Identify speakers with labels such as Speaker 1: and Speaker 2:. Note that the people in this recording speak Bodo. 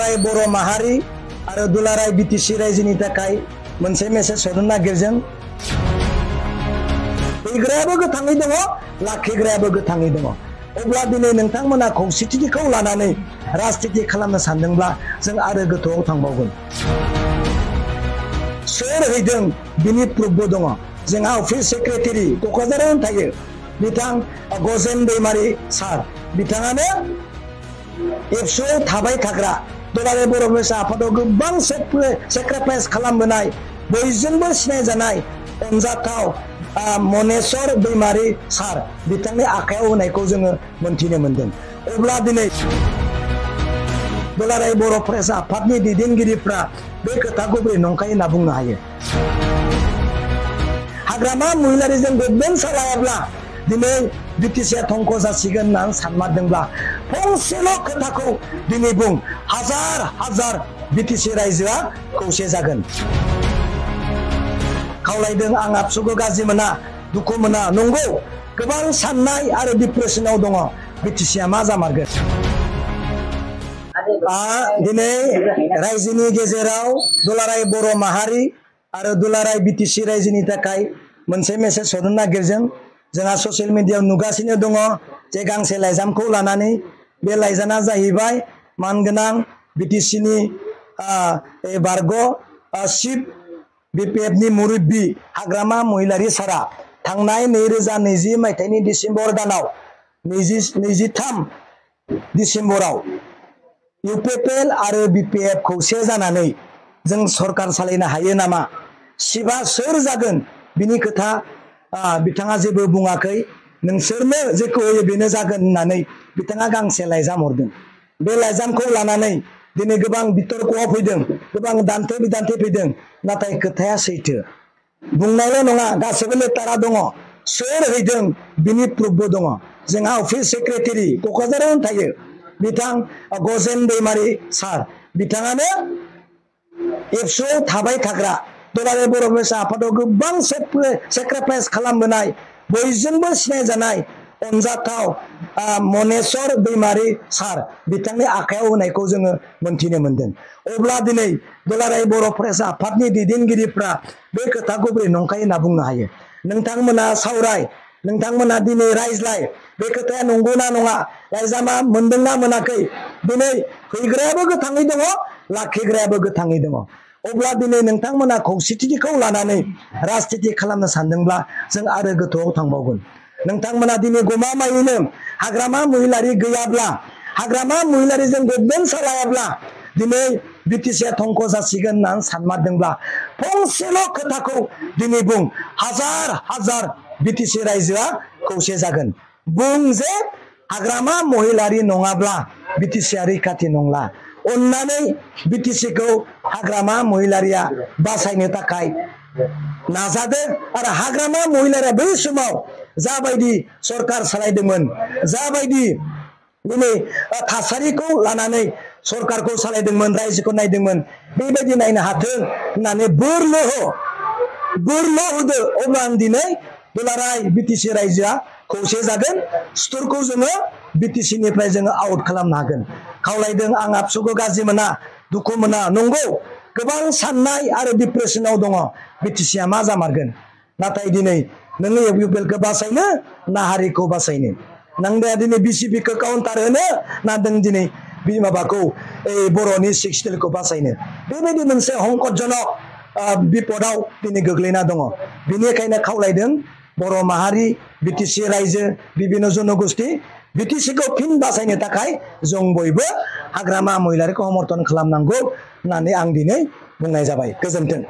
Speaker 1: दुलाराय बर' माहारि आरो दुलाराय बिटिसि रायजोनि थाखाय मोनसे मेसेज हरनो नागिरदों। फैग्रायाबो गोथाङै दङ, लाखिग्रायाबो गोथाङै दङ। अब्ला दिनै नोंथांमोना खौसेथिखौ लानानै राजनिति खालामनो सानदोंब्ला जों आरो गोथौआव थांबावगोन। सोर हैदों बिनि प्रुफबो दङ। जोंहा अफिस सेक्रेटारि क'क्राझारावनो थायो बिथां गजेन दैमारि सार, बिथाङानो एबसुआव थाबाय थाग्रा दुलाराय बर' फरायसा आफादाव गोबां सेक्रिफाइस खालामबोनाय बयजोंबो सिनायजानाय अनजाथाव मनेस्वर दैमारि सार, बिथांनि आखायाव होनायखौ जोङो मोनथिनो मोनदों। अब्ला दिनै दुलाराय बर' फरायसा आफादनि दैदेनगिरिफ्रा बे खोथाखौ बोरै नंखाय होनना बुंनो हायो? हाग्रामा महिलारिजों गभर्नमेन्ट सालायाब्ला दिनै बिटिसिआ धंख जासिगोन होननानै सानमारदोंब्ला फंसेल' खोथाखौ दिनै बुं, हाजार हाजार बिटिसि रायजोआ खौसे जागोन। खावलायदों, आं आबसुखौ गाज्रि मोना, दुखु मोना। नंगौ, गोबां साननाय आरो डिप्रेसनाव दङ। बिटिसिआ मा जामारगोन? दिनै रायजोनि गेजेराव दुलाराय बर' माहारि आरो दुलाराय बिटिसि रायजोनि थाखाय मोनसे मेसेज हरनो नागिरदों। जोंहा ससियेल मिडियायाव नुगासिनो दङ जे गांसे लाइजामखौ लानानै, बे लाइजामा जाहैबाय मानगोनां बिटिसिनि बारग' चिफ बिपिएफनि मुरब्बी हाग्रामा महिलारि सारा थांनाय 2020 मायथाइनि डिसेम्बर दानाव 23 डिसेम्बराव इउपिपिएल आरो बिपिएफ खौसे जानानै जों सरकार सालायनो हायो नामा? चिफआ सोर जागोन बिनि खोथा बिथाङा जेबो बुङाखै। नोंसोरनो जेखौ होयो बेनो जागोन होननानै बिथाङा गांसे लाइजाम हरदों। बे लाइजामखौ लानानै दिनै गोबां बितर्कआव फैदों, गोबां दान्थे बिदान्थे फैदों। नाथाय खोथाया सैथो। बुंनायल' नङा, गासैबो लेटारा दङ। सोर हैदों बिनि प्रुफबो दङ। जोंहा अफिस सेक्रेटारि क'क्राझारावनो थायो बिथां गजेन दैमारि सार, बिथाङानो एबसुआव थाबाय थाग्रा दुलाराय बर' फरायसा आफादाव गोबां सेक्रिफाइस खालामबोनाय बयजोंबो सिनायजानाय अनजाथाव मनेस्वर दैमारि सार, बिथांनि आखायाव होनायखौ जोङो मोनथिनो मोनदों। अब्ला दिनै दुलाराय बर' फरायसा आफादनि दैदेनगिरिफ्रा बे खोथाखौ बोरै नंखाय होनना बुंनो हायो? नोंथांमोना सावराय, नोंथांमोना दिनै रायज्लाय, बे खोथाया नंगौना नङा? लाइजामा मोनदोंना मोनाखै? दिनै हैग्रायाबो गोथाङै दङ, लाखिग्रायाबो गोथाङै दङ। अब्ला दिनै नोंथांमोना खौसेथिखौ लानानै राजनिति खालामनो सानदोंब्ला जों आरो गोथौआव थांबावगोन। नोंथांमोना दिनै गमामायैनो हाग्रामा महिलारि गैयाब्ला, हाग्रामा महिलारिजों गभर्नमेन्ट सालायाब्ला दिनै बिटिसिआ धंख जासिगोन होननानै सानमारदोंब्ला फंसेल' खोथाखौ दिनै बुं, हाजार हाजार बिटिसि रायजोआ खौसे जागोन। बुं जे हाग्रामा महिलारि नङाब्ला बिटिसिआ रैखाथि नंला। अन्नानै बिटिसिखौ हाग्रामा महिलारिया बासायनो थाखाय नाजादो। आरो हाग्रामा महिलारिया बै समाव जाबायदि सरकार सालायदोंमोन, जाबायदि दिनै थासारिखौ लानानै सरकारखौ सालायदोंमोन, रायजोखौ नायदोंमोन, बेबायदि नायनो हाथों होननानै बोरल' होदो। अब्ला दिनै दुलाराय बिटिसि रायजोआ खौसे जागोन। सुथुरखौ जोङो बिटिसिनिफ्राय जोङो आउट खालामनो हागोन। खावलायदों, आं आबसुखौ गाज्रि मोना, दुखु मोना। नंगौ, गोबां साननाय आरो डिप्रेसनाव दङ। बिटिसिआ मा जामारगोन? नाथाय दिनै नोङो इउपिपिएलखौ बासायनो ना हारिखौ बासायनो? नों दिनै बिसिपिखौ काउन्टार होनो ना नों दिनै माबाखौ बर'नि सिक्सटिलखौ बासायनो? बेबायदि मोनसे हंकटजनक बिपदआव दिनै गोग्लैना दङ। बेनिखायनो खावलायदों, बर' माहारि, बिटिसि रायजो, बिभिन्न जनगोष्ठी, बिटिसिखौ फिन बासायनो थाखाय जों बयबो हाग्रामा महिलारिखौ समर्थन खालामनांगौ होननानै आं दिनै बुंनाय जाबाय। गोजोन्थों।